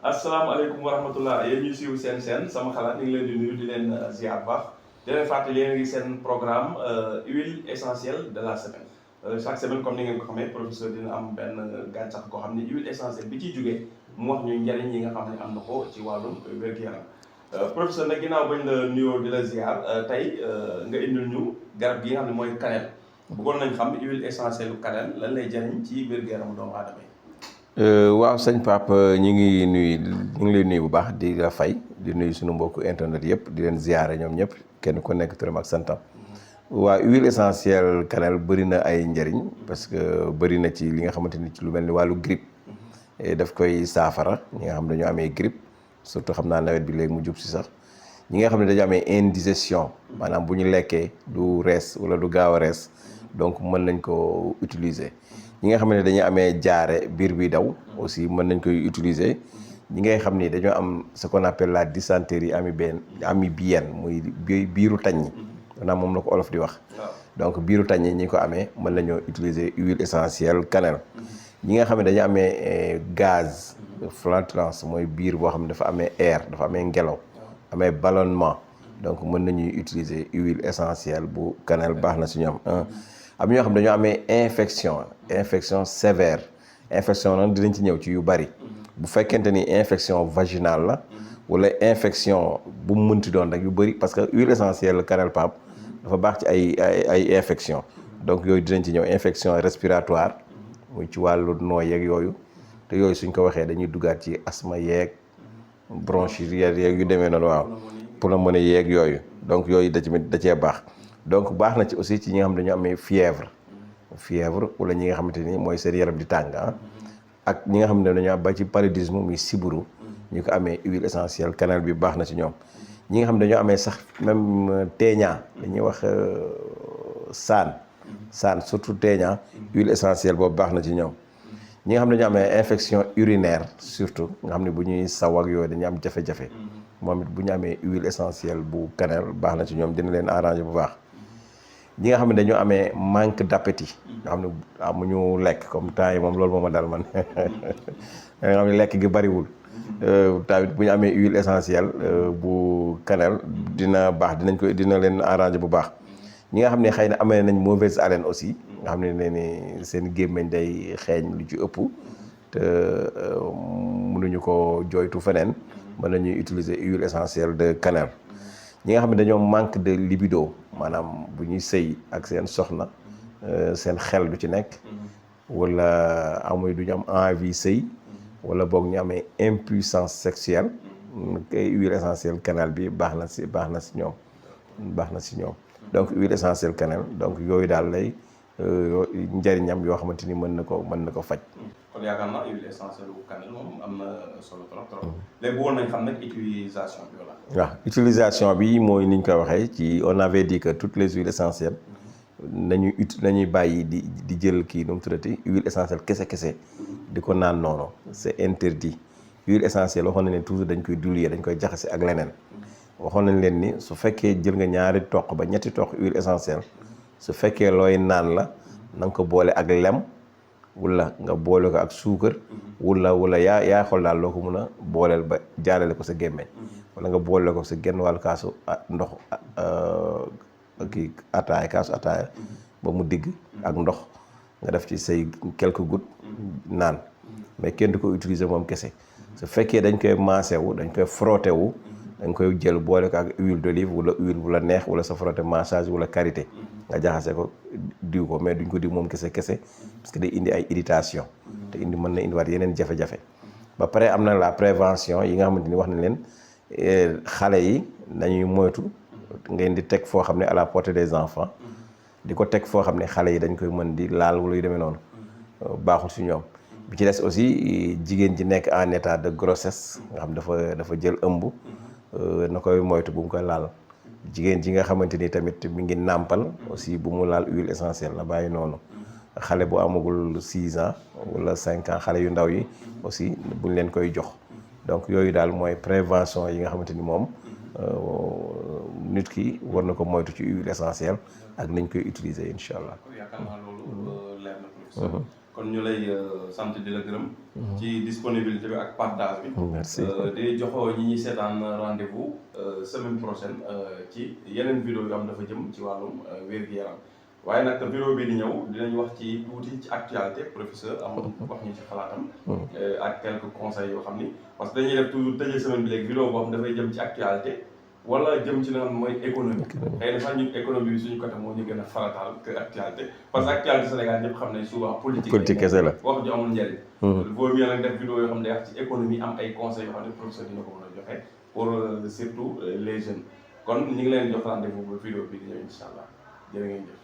asalaamaaleykum wa rahmatullah yéen ñuy suivre seen sama xalaat ñu ngi leen di nuyu di leen ziar baax di leen fàttali yéen a ngi seen programme huile essentielle de la semaine chaque semaine comme ni ngeen ko xamee professeur dina am benn gàncax koo xam ne huile essentielle bi ciy jógee mu wax ñu njariñ yi nga xam ne am na ko ci wàllum wér-gu-yaram professeur nag ginnaaw bañ la nuyoo di la ziar tey nga indil ñu garab gi nga xam ne mooy cannelle bëggoon nañ xam huile essentielle cannelle lan lay jariñ ci wér-gu-yaramu doomu aadama yi. waaw sëñ Pape ñu ngi lay nuyu bu baax di la fay di nuyu suñu mbokku internet yëpp di leen ziare ñoom ñëpp kenn ku nekk turam ak santam. waa huile essentielle cannelle bëri na ay njëriñ parce que bëri na ci li nga xamante ni ci lu mel ni wàllu grippe daf koy saafara ñi nga xam ne dañoo amee grippe surtout xam naa nawet bi léegi mu jub si sax ñi nga xam ne dañoo amee indigestion maanaam bu ñu lekkee du rees wala du gaaw a rees donc mën nañ ko utiliser. ñi nga xam ne dañuy amee jaare biir bi daw aussi mën nañ koy utiliser ñi ngay xam ni dañoo am ce qu'on appelle la dysenterie amibienne muy biiru taññi maanaam moom la ko olof di wax. donc biiru taññi ñi ko amee mën nañoo utiliser huile essentielle cannelle. ñi nga xam ne dañu amee gaz flatulence mooy biir boo xam ne dafa amee air dafa amee ngelaw amee ballonnement donc mën nañuy utiliser huile essentielle bu cannelle baax na si ñoom. am ñoo xam dañoo amee infection sévère infection nag dinañ ci ñëw ci yu bari bu fekkente ni infection vaginale la wala infection bu mu mënti doon rek yu bari parce que huile essentielle cannelle Pape dafa baax ci ay infection donc yooyu dinañ ci ñëw infection respiratoire muy ci wàllu nooy yeeg yooyu te yooyu suñ ko waxee dañuy duggaat ci asthme yeeg bronchite yeeg yu demee noonu waaw pneumonie yeeg yooyu donc yooyu da cee baax. donc baax na ci aussi ci ñi nga xam dañu amee fièvre wala ñi nga xamante ni mooy seen yaram di tàng ak ñi nga xam ne dañoo ba ci paludisme muy siburu ñu ko amee huile essentielle cannelle bi baax na ci ñoom. ñi nga xam ne dañoo amee sax même teeñaa dañuy wax saan surtout teeñaa huile essentielle boobu baax na ci ñoom. ñi nga xam ne dañoo amee infection urinaire surtout nga xam ne bu ñuy saw ak yooyu dañuy am jafe-jafe moom it bu ñu amee huile essentielle bu cannelle baax na ci ñoom dina leen arranger bu baax. ñi nga xam ne dañoo amee manque d'appétit nga xam ne amuñu lekk comme temps yi moom loolu moo ma dal man nga xam ne lekk gi bariwul tamit bu ñu amee huile essentielle bu cannelle dina baax dina leen arranger bu baax. ñi nga xam ne xëy na amee nañ mauvaise haleine aussi nga xam ne ni seen gémmiñ day xeeñ lu ci ëpp te mënuñu ko jooytu feneen mën nañuy utiliser huile essentielle de cannelle. ñi nga xam ne dañoo manque de libido maanaam bu ñuy sëy ak seen soxna seen xel du ci nekk wala duñu am envie sëy wala boog ñu amee impuissance sexuelle kay huile essentielle cannelle bi baax na si ñoom donc huile essentielle cannelle donc yooyu daal lay njëriñam yoo xamante ni mën na ko faj. kon yaakaar naa huile essentielle bu cannelle moom am na solo trop. léegi bëggoon nañ xam nag utilisation bi wala. waaw utilisation bi mooy ni ñu ko waxee on avait dit que toutes les huiles essentielles nañuy bàyyi di jël kii nu mu tuddati huile essentielle kese di ko naan noonu c'est interdit. huile essentielle waxoon nañ leen toujours dañ koy diluer dañ koy jaxase ak leneen waxoon nañ leen ni su fekkee jël nga ñaari toq ba ñetti toq huile essentielle su fekkee looy naan la na nga ko boole ak lem. wala nga boole ko ak suukar wala yaa xool daal loo ko mun a booleel ba jaarale ko sa gémmeñ wala nga boole ko sa genn wàllu kaasu ndox kaasu ataaya ba mu digg ak ndox nga def ci say quelques gouttes naan mais kenn du ko utiliser moom kese su fekkee dañ koy maasé wu dañ koy frotté wu dañ koy jël boole ko ak huile d'olive wala huile bu la neex wala sa frotté massage wala karité nga jaxase ko diw ko mais duñ ko diw moom kese parce que day indi ay irritation te mën na indiwaat yeneen jafe-jafe ba pare am na la prévention yi nga xamante ni wax nañ leen xale yi nañuy moytu ngeen di teg foo xam ne à la portée des enfants di ko teg foo xam ne xale yi dañ koy mën di laal wala yu demee noonu baaxul si ñoom. bi ci des aussi jigéen ji nekk en état de grossesse nga xam dafa jël ëmb na koy moytu bu mu koy laal. jigéen ji nga xamante ni tamit mi ngi nàmpal aussi bu mu laal huile essentielle la bàyyi noonu xale bu amagul 6 ans wala 5 ans xale yu ndaw yi aussi buñ leen koy jox donc yooyu daal mooy prévention yi nga xamante ni moom nit ki war na ko moytu ci huile essentielle ak nañ koy utiliser incha allah. yaakaar naa loolu leer na. kon ñu lay sant di la gërëm. ci disponibilité bi ak partage bi. merci di joxoo ñi ñuy seetaan rendez-vous semaine prochaine ci yeneen vidéo yoo xam dafa jëm ci wàllum wér-gu-yaram waaye nag vidéo bi di ñëw dinañ wax ci tuuti ci actualité professeur amoon wax ñu ci xalaatam. ak quelques conseils yoo xam ni parce que dañuy def toujours tëjee semaine bi léegi vidéo boo xam dafay jëm ci actualité. wala jëm ci li nga xam ne mooy économie. xëy na sax ñun économie bi suñu côté moo ñu gën a farataal que actualité. parce que actualité Sénégal ñëpp xam ne souvent politique. politique kese la wax ju amul njëriñ. boo mieux nag def vidéo yoo xam ne day wax ci économie am ay conseils yoo xam ne professeur dina ko mën a joxe pour surtout les jeunes kon ñu ngi leen jox rendez-vous ba vidéo bi di ñëw incha allah jërë ngeen jëf.